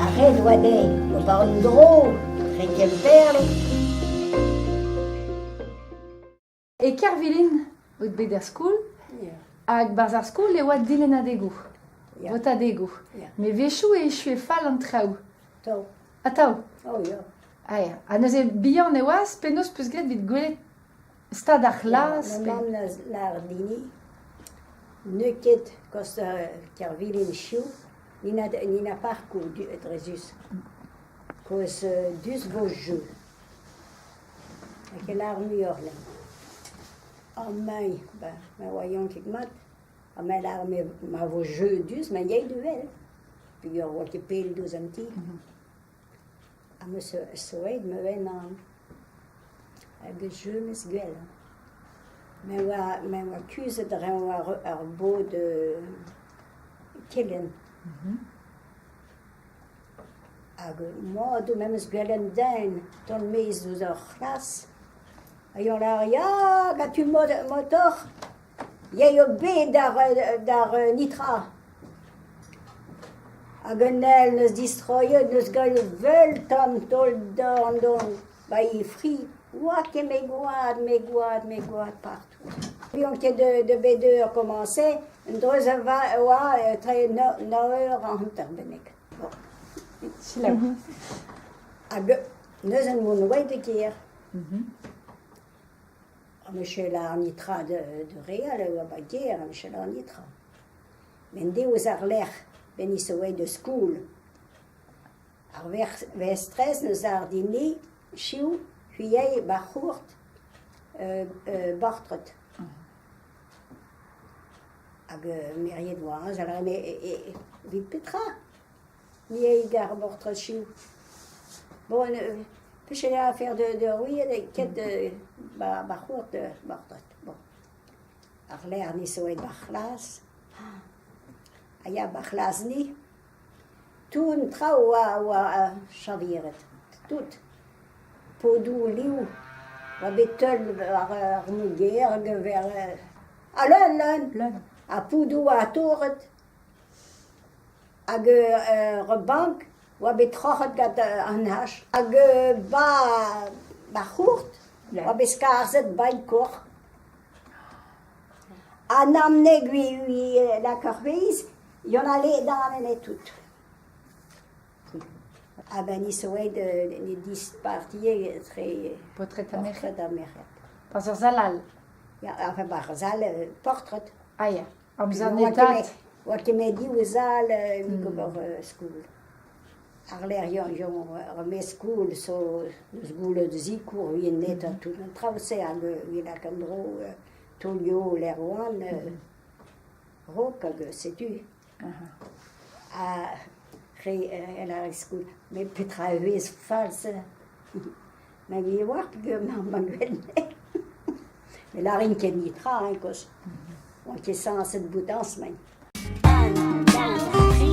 Ar ret oa dezhe ober un dro dre Gemperle. E Kervilin out bet er skol, hag 'barzh ar skol e oa dilennadegoù, votadegoù. Met 'wechoù e echue fall an traoù. Atav. Atav? Oh ya. Ah ya. Ha neuze bihan e oas, penaos 'peus graet evit gwelet stad ar c'hlas? Ma mamm lâr din n'eo ket kost Kervilin hiziv, ni na parkoù dre zus. Koz dus vo jeu. N'eo ket lâr muioc'h len. Amañ, ben, ma oa yaouank mat, ha me lâr me ma vo jeu diouzh ma yey du wel, peogwir 'oa ket pell diouzh an ti. Ha 'meus soet ma wenan hag jeu 'meus gwell. Me oa me oa kuzhet a-dreñv ar ar bod kelenn. Hag mat eo memes gwell un den tont maez eus ur c'hlas. Ha eñ lâr ya, gant motor, yeio bet d'ar nitra. Hag un ael 'neus distroet, 'neus gallet wel tamm taol dorn don 'ba e fri. 'Oa ket me gwad, me gwad, me gwad partout. N'on ket da bet eur komañse, un dreuz a oa etre nav eur ha hanter bennak. Selaou. Hag neuze mont oa da gêr. Ha Michel ar nitra de re all e oa ba gêr, Michel ar nitra. Met deus ar lec'h ben is oa da skol. Ar vestrez 'neus àr din-me siv c'hwi 'ba c'hourt bortret. Hag meriet 'oa aze a lâre evit petra? Me eo gar bortret siv. Bon pechet eo afer de rouilhet ket 'ba c'hourt bortret. Bon. Àr-lerc'h ni zo aet 'bar c'hlas. Ha ya 'bar c'hlas-ni. Tout an traoù a oa chaviret, tout. Podoù liv oa bet teul war ar moger hag ha leun, leun. Leun. Ha podoù oa torret. Hag ur bank oa bet troc'het gant an hach. Hag 'ba ar c'hourt oa bet skarzhet bailh-koc'h. An amneg lak ur wezh, Yann a ledan ene tout. A-benn isoet ne dispartie etre Paotred ha merc'hed. paotred ha merc'hed. Pas ur sal all. Ya, enfin, ba ur sal portred. Ah ya, amzer netaat. Oa ket met div sal evit ober skol. Àr-lerc'h ur maez-skol zo deus goulet sikour evit netañ tout an traoù-se hag evit lakaat an dro taolioù lec'h 'oan. Raok hag setu. Ha re el ar skol. Met petra e vez fall-se? Ma vi oar peogwir ma gwell. Ne lârin ket netra hein, kozh. Oan ket sañset bout dañs-mañ. Un, daou, tri.